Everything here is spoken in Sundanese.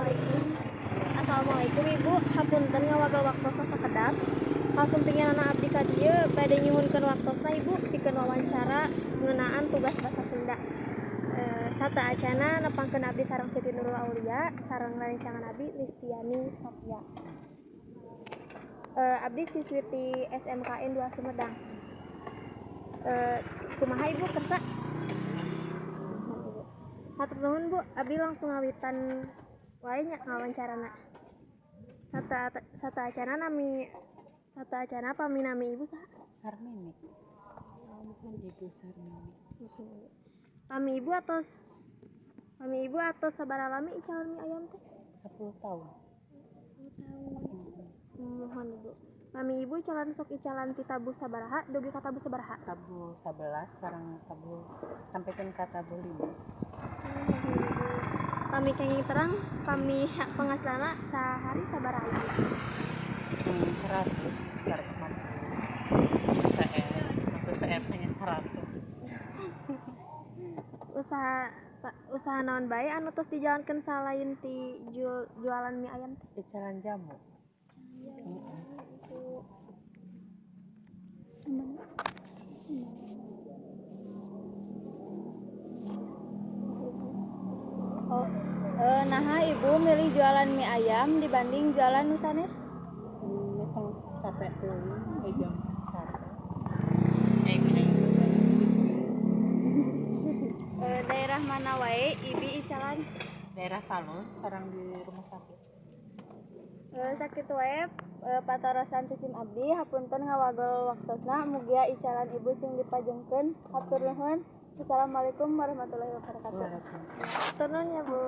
Assalamualaikum. Assalamualaikum, Ibu. Hapunten ngawagel waktosna sakedap. Kasumpinganana abdi ka dieu bade nyuhunkeun waktosna Ibu pikeun wawancara ngeunaan tugas basa Sunda. Sateuacana nepangkeun abdi sareng Siti Nurul Aulia sareng rerencangan abdi Listiani Sofia. Abdi siswi ti SMKN 2 Sumedang. Kumaha Ibu kersa? Hatur nuhun, Bu, abdi langsung ngawitan wae nya ngawancarana. Sateuacana nami, sateuacana pami nami Ibu saha? Sarmini. Ibu Sarmini. Pami Ibu atos sabaraha lami icalan mie ayam teh? 10 tahun. 10 tahun. Muhun, Ibu. Pami Ibu icalan sok icalan ti tabuh sabaraha dugi ka tabuh sabaraha? Tabuh 11 sareng tabuh sampaikan ka tabuh 5. Muhun, Ibu. Pami kenging terang, pami penghasilanna sahari sabaraha, Ibu? 100, 150. CR, waktu CR hanya 100. Usaha naon bae anu tos dijalankeun salain ti jualan mie ayam teh? Icalan jamu. Ibu. Oh, naha Ibu milih jualan mie ayam dibanding jualan nu sanes? Ini capek teuing, jam capek. Kayak mie ayam cicing. Daerah mana wae Ibi icalan? Daerah Talun, sareng di rumah sakit. Sakitu wae patarosan ti sim abdi, hapunten ngawagel waktosna, mugia icalan Ibu sing dipajengkeun. Hatur nuhun. Assalamualaikum warahmatullahi wabarakatuh. Waalaikumsalam. Hatur nuhun ya, Bu.